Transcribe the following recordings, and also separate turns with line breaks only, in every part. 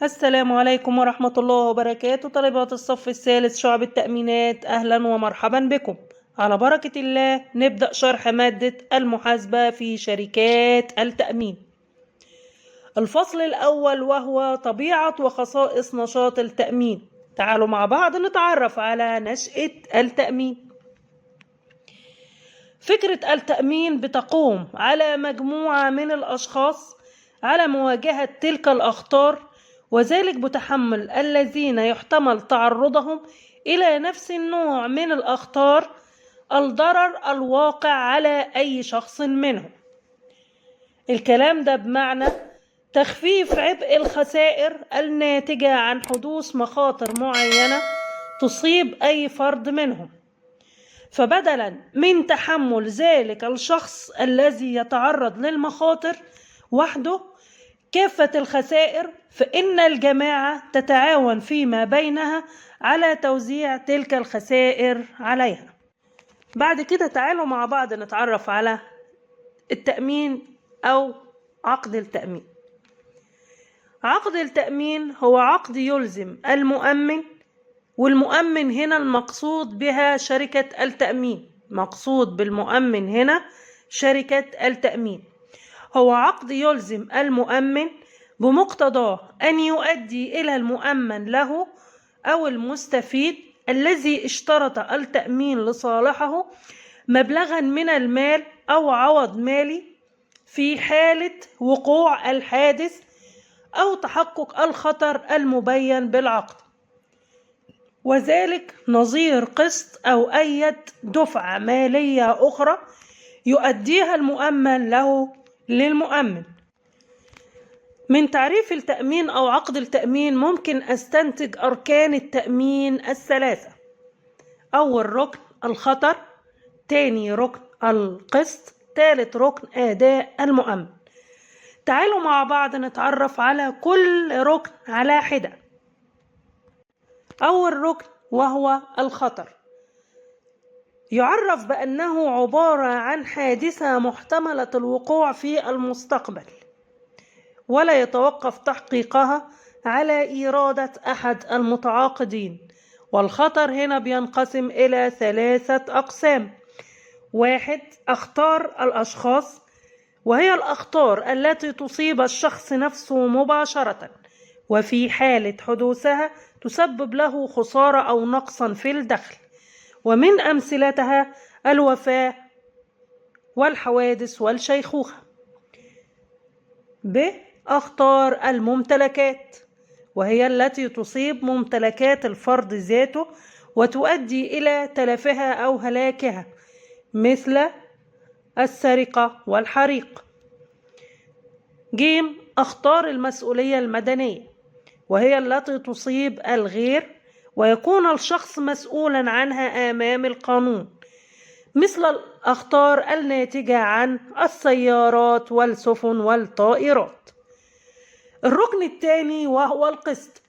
السلام عليكم ورحمة الله وبركاته. طالبات الصف الثالث شعب التأمينات، أهلا ومرحبا بكم. على بركة الله نبدأ شرح مادة المحاسبة في شركات التأمين. الفصل الأول وهو طبيعة وخصائص نشاط التأمين. تعالوا مع بعض نتعرف على نشأة التأمين. فكرة التأمين بتقوم على مجموعة من الأشخاص على مواجهة تلك الأخطار، وذلك بتحمل الذين يحتمل تعرضهم إلى نفس النوع من الأخطار الضرر الواقع على أي شخص منهم. الكلام ده بمعنى تخفيف عبء الخسائر الناتجة عن حدوث مخاطر معينة تصيب أي فرد منهم، فبدلا من تحمل ذلك الشخص الذي يتعرض للمخاطر وحده كافة الخسائر، فإن الجماعة تتعاون فيما بينها على توزيع تلك الخسائر عليها. بعد كده تعالوا مع بعض نتعرف على التأمين أو عقد التأمين. عقد التأمين هو عقد يلزم المؤمن، والمؤمن هنا المقصود بها شركة التأمين، مقصود بالمؤمن هنا شركة التأمين. هو عقد يلزم المؤمن بمقتضاه أن يؤدي إلى المؤمن له أو المستفيد الذي اشترط التأمين لصالحه مبلغا من المال أو عوض مالي في حالة وقوع الحادث أو تحقق الخطر المبين بالعقد، وذلك نظير قسط أو أي دفعة مالية أخرى يؤديها المؤمن له للمؤمن. من تعريف التأمين أو عقد التأمين ممكن أستنتج أركان التأمين الثلاثة. أول ركن الخطر، تاني ركن القسط، تالت ركن أداء المؤمن. تعالوا مع بعض نتعرف على كل ركن على حدة. أول ركن وهو الخطر، يعرف بأنه عبارة عن حادثة محتملة الوقوع في المستقبل ولا يتوقف تحقيقها على إرادة أحد المتعاقدين. والخطر هنا بينقسم إلى ثلاثة أقسام. واحد، أخطار الأشخاص، وهي الأخطار التي تصيب الشخص نفسه مباشرة، وفي حالة حدوثها تسبب له خسارة أو نقصا في الدخل، ومن أمثلتها الوفاة والحوادث والشيخوخة. ب، أخطار الممتلكات، وهي التي تصيب ممتلكات الفرد ذاته وتؤدي إلى تلفها أو هلاكها، مثل السرقة والحريق. ج، أخطار المسؤولية المدنية، وهي التي تصيب الغير ويكون الشخص مسؤولا عنها أمام القانون، مثل الأخطار الناتجة عن السيارات والسفن والطائرات. الركن الثاني وهو القسط،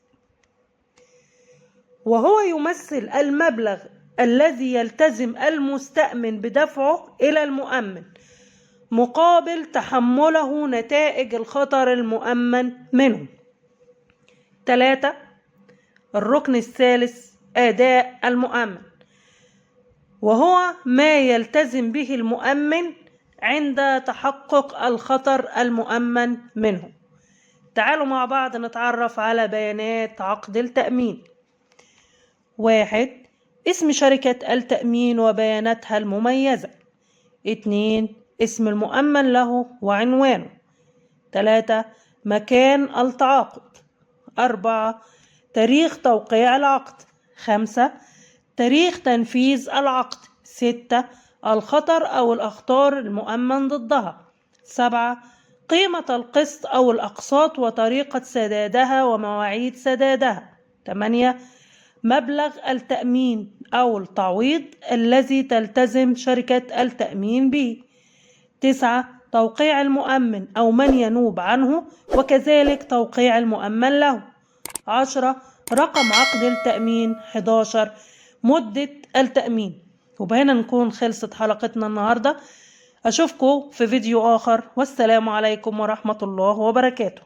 وهو يمثل المبلغ الذي يلتزم المستأمن بدفعه إلى المؤمن مقابل تحمله نتائج الخطر المؤمن منه. 3، الركن الثالث أداء المؤمن، وهو ما يلتزم به المؤمن عند تحقق الخطر المؤمن منه. تعالوا مع بعض نتعرف على بيانات عقد التأمين. 1، اسم شركة التأمين وبياناتها المميزة. 2، اسم المؤمن له وعنوانه. 3، مكان التعاقد. 4، تاريخ توقيع العقد. 5، تاريخ تنفيذ العقد. 6، الخطر أو الأخطار المؤمن ضدها. 7، قيمة القسط أو الأقساط وطريقة سدادها ومواعيد سدادها. 8، مبلغ التأمين أو التعويض الذي تلتزم شركة التأمين به. 9، توقيع المؤمن أو من ينوب عنه وكذلك توقيع المؤمن له. 10، رقم عقد التأمين. 11، مدة التأمين. وبهنا نكون خلصت حلقتنا النهاردة. أشوفكم في فيديو آخر، والسلام عليكم ورحمة الله وبركاته.